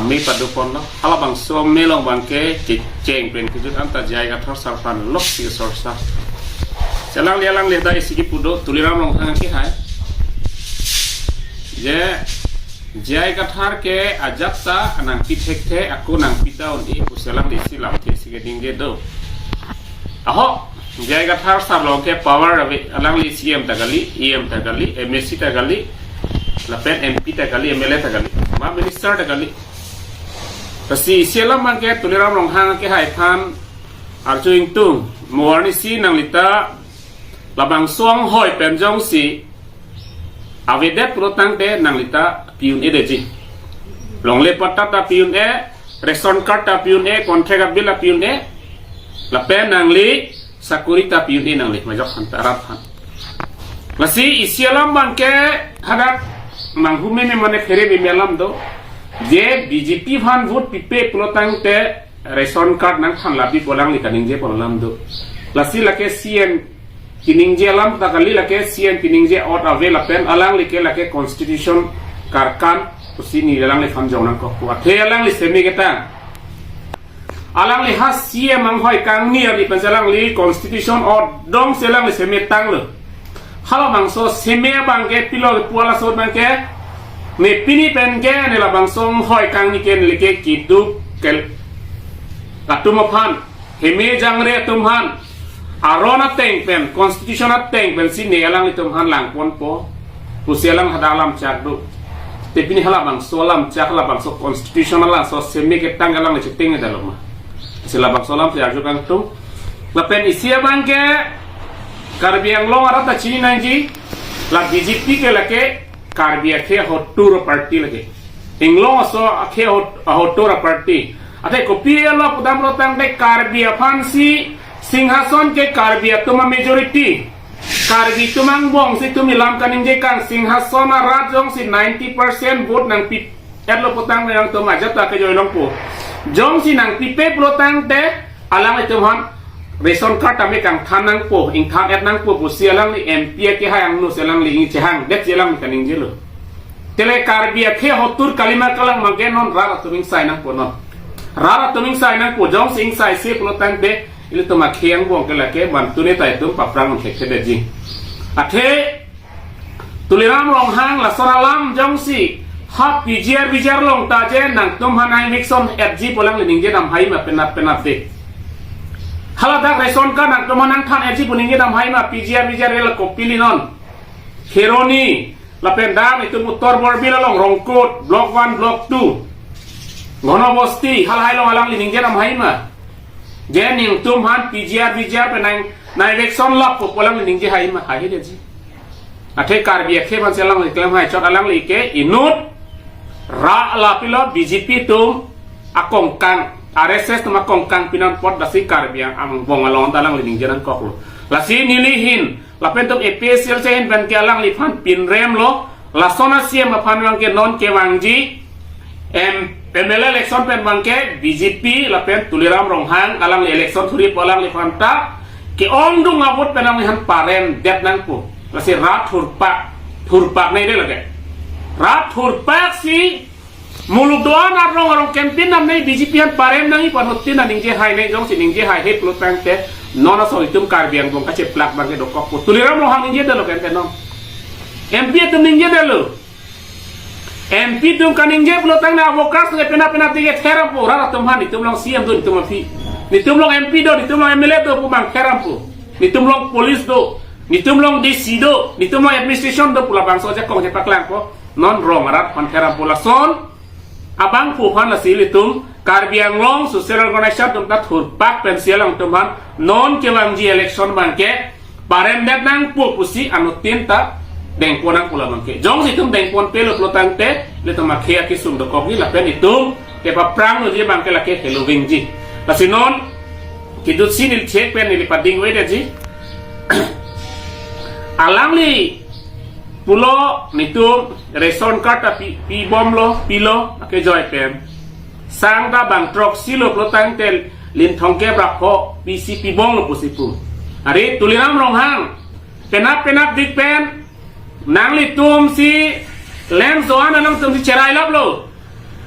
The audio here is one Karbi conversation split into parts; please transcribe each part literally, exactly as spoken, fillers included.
Me padoponlo, halabangso me along abangke kecheng pen kejut anta J I Kathar sar aphan loksi sorsa. Alangli alangli hadak isi kipu do, Tuliram Ronghang kehai. Je J I Kathar ke ajat ta nangpi thekthe, ako nangpi ta un-e pusi alangli isi lamthe isi keningje do. Ahok, J I Kathar sar along ke power ave, alangli C M ta kali, E M ta kali, M A C ta kali, lapen M P ta kali, M L A ta kali, ma minister ta kali. Lasi isi alam abangke Tuliram Ronghang kehai aphan arju ingtung, mo arnisi nanglita labangso anghoi pen jongsi avedet pulo tangte nanglita pi un-edetji. Longle patta ta pi un-e, ration card ta pi un-e, contract bill ta pi un-e, lapen nangli sakori ta pi un-e nangli, majok aphan ta, arat aphan. Lasi isi alam abangke hadak manghu meme mane phere meme alam do. Je B J P aphan vote pipe pulo tangte ration card nangthan labi pu alangli kaningje pon alam do. Lasi lake C M kiningje alam ta kali, lake C M kiningje ot ave lapen alangli ke lake constitution karkan pusi neli alangliphan jong nangkokpo. Athe alangli seme ketang. Alangli ha C M anghoi kangni ari pensi alangli constitution ot dongsi alangli seme tanglo. Halabangso seme abangke pilo pu laso abangke, ne pini pen ke ne labangso anghoi kangni ke neli ke keduk ke atum aphan, heme jangre atum aphan, aron ateng pen, constitution ateng pensi ne alanglitum aphan langponpo pusi alang hadak alam chak do. Te pini halabangso alam chak, halabangso constitution alam, so seme ketang alangli cheteng daloma. Si labangso alam si arju kangtung. Lapen isi abangke Karbi Anglong arat ta chini nangji, la B J P ke lake Karbi akhei ahotur party lake. Inglong aso akhei ahot-, ahotur party. Athe kopi elo pudamlo tangte Karbi aphansi Singhason ke Karbi atum a majority. Karbi atum angbong si itum ilam kaningje kang, Singhason arat jongsi ninety percent vote nangpi etlo pu tangte nangtum ajat ta kejoi longpo. Jongsi nangpipe pulo tangte alanglitum aphan ration card tame kangthan nangpo, ingthan et nangpo pusi alangli M P akehai angno si alangli ingchehangdetji alang kaningjelo. Te le Karbi akhei ahotur kalima kalang abangke non rat atum ingsai nangpo non. Rat atum ingsai nangpo, jongsi ingsaise pulo tangte ilitum akhei angbong ke lake bantune ta itum paphrang thekthedetji. Athe Tuliram Ronghang lason alam jongsi ha P G R V G R along ta je nangtum aphan eviction etji pu alangli ningje dam hai ma penap penap te. Haladak ration card nangtum aphan nangthan etji pu ningje dam hai ma, P G R V G R le kopili non. Kheroni, lapen dam itum Uttar Borbil along Rongkot, Block one, Block two, Ghonobosti, halahai along alangli ningje dam hai ma. Je nangtum aphan P G R V G R pen nang, nang eviction lappo pu alangli ningje hai ma, haihedetji. Athe Karbi akhei aphansi alangli klem hai chot, alangli ke inut ra la pilo B J P atum akongkang, R S S atum akongkang pinon apot lasi Karbi angbong along ta alangli ningje nangkoklo. Lasi neli ahin lapen itum A P H L C ahin pen ke alangliphan pinremlo, lason a C M aphan abangke non kevangji, M, M L A election pen abangke B J P lapen Tuliram Ronghang alangli election thuri pu alangliphan ta ke-ongdung a vote pen alangliphan paremdet nangpo. Lasi rat thurpak, thurpak nai de lake. Rat thurpak si muluk do-an arong arong campaign namnei B J P aphan parem nangji pu anuttin ningje hai nai, jongsi ningje haihe pulo tangte non aso itum Karbi angbong kacheplak abangke dokokpo. Tuliram Ronghang ningjedetlo kente non. M P atum ningjedetlo. M P atum kaningje pulo tangte na workers le penap penap tingge therampo, rat atum aphan, netum along C M do, netum aphi, netum along M P do, netum along M L A do pu abang therampo. Netum along police do, netum along D C do, netum along administration do pu labangso ajakong chepaklangpo. Non rong arat aphan therampo, lason abangphu aphan lasi ilitum Karbi Anglong social organization atum ta thurpak pensi alangtum aphan non kevangji election abangke paremdet nangpo pusi anuttin ta dengpon nangpo la abangke. Jongsi itum dengponpelo pulo tangte ilitum akhei akesung dokokji lapen itum kepaphrang unji abangke lake helovingji. Lasi non kejutsi neli chek pen neli pading-oedetji. Alangli pulo netum ration card ta pi, pibomlo, pilo, akejoi pen. Sang ta bang throksi lo pulo tangte linthong kep ra pho pisi pibomlo pusi pu. Are Tuliram Ronghang, penap penapdik pen nanglitumsi lem so-an alangtumsi cherai laplo.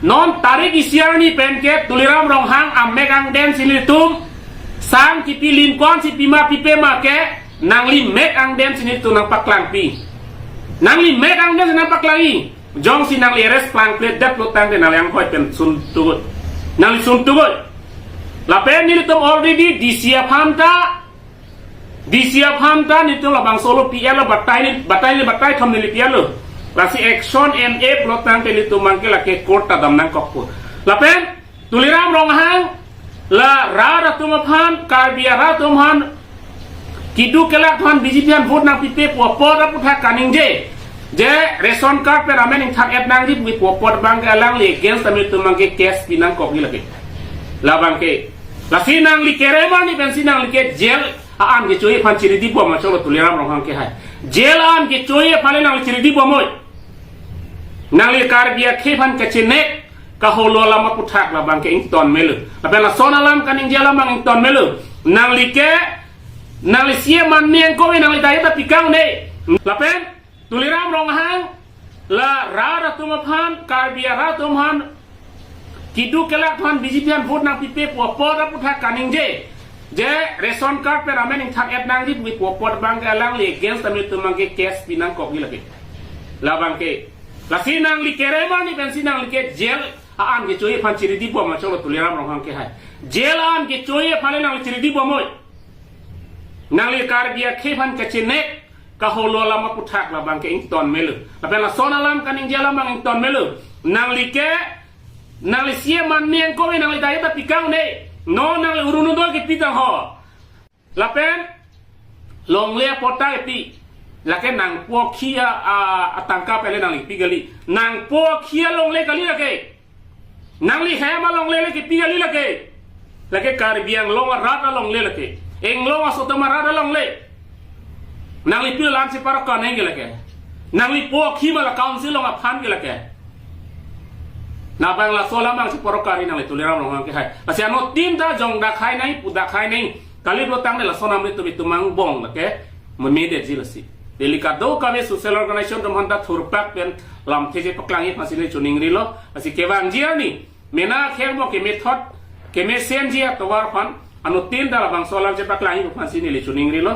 Non tarik isi arni pen ke Tuliram Ronghang amek angdeng si nelitum sang kipi, limkon si pima pipe ma ke nangli mek angdeng si nelitum nangpaklangpi. Nangli mek angdeng si nangpaklangji. Jongsi nangli arrest plangpledet pulotangte nangli anghoi pen sun tugut. Nangli sun tugut. Lapen nelitum already D C aphan ta, D C aphan ta nelitum labangso lo P L lo, batai ni, batai ni, batai thom neli P L lo. Lasi action M A pulotangte nelitum abangke lake court ta dam nangkokpo. Lapen Tuliram Ronghang la rat atum aphan, Karbi arat atum aphan, keduk kelak aphan B J P aphan vote nangpipe pu apot aputhak kaningje, je ration card pen amen ingthak-et nangji pu apot abangke alangli against ta nelitum abangke case pi nangkokji lake. Labangke. Lasi nangli kerem arni pensi nangli ke jail a-an kechoji aphan chiridi bom ma cholo Tuliram Ronghang ke hai. Jail a-an kechoji aphan le nangli chiridi bom oi. Nangli Karbi akhei aphan kachenek kaholo alam aputhak labangke ington melo. Lapen lason alam kaningje alam abang ington melo. Nangli ke, nangli C M an neng ko nangli daya ta pikang ne. Lapen Tuliram Ronghang la rat atum aphan, Karbi arat atum aphan, keduk kelak aphan B J P aphan vote nangpipe pu apot aputhak kaningje, je ration card pen amen ingthak-et nangji pu apot abangke alangli against ta nelitum abangke case pi nangkokji lake. Labangke. Lasi nangli kerem arni pensi nangli ke jail a-an kechoji aphan chiridi bom ma cholo Tuliram Ronghang ke hai. Jail a-an kechoji aphan le nangli chiridi bom oi. Nangli Karbi akhei aphan kachenek kaholo alam aputhak labangke ington melo. Lapen lason alam kaningje alam abang ington melo. Nangli ke, nangli C M an neng ko nangli daya ta pikang ne. Non nangli Orunodoi kipi tang ho. Lapen longle apatta kipi. Lake nangpo akhi a, a, atangka pen le nangli kipi kali. Nangpo akhi alongle kali lake. Nangli hem alongle le kipi kali lake. Lake Karbi Anglong arat alongle lake. Anglong asotom arat alongle. Nangli pil an si parokar neng ke lake. Nangli po akhi ma la council along aphan ke lake. Labang laso alam abang si parokar nangli Tuliram Ronghang ke hai. Lasi anuttin ta jongdak hai nai, pudak hai nai. Kali pulotangte lason alam nelitum itum angbong lake. Memedetji lasi. Delikado kami social organization atum aphanta thurpak pen lamthe chepaklangji aphan si neli choningrilo. Lasi kevangji arni, mena akheng mo kemethot, kemesenji atovar aphan, anuttin ta labangso alam chepaklangji aphan si neli choningrilo.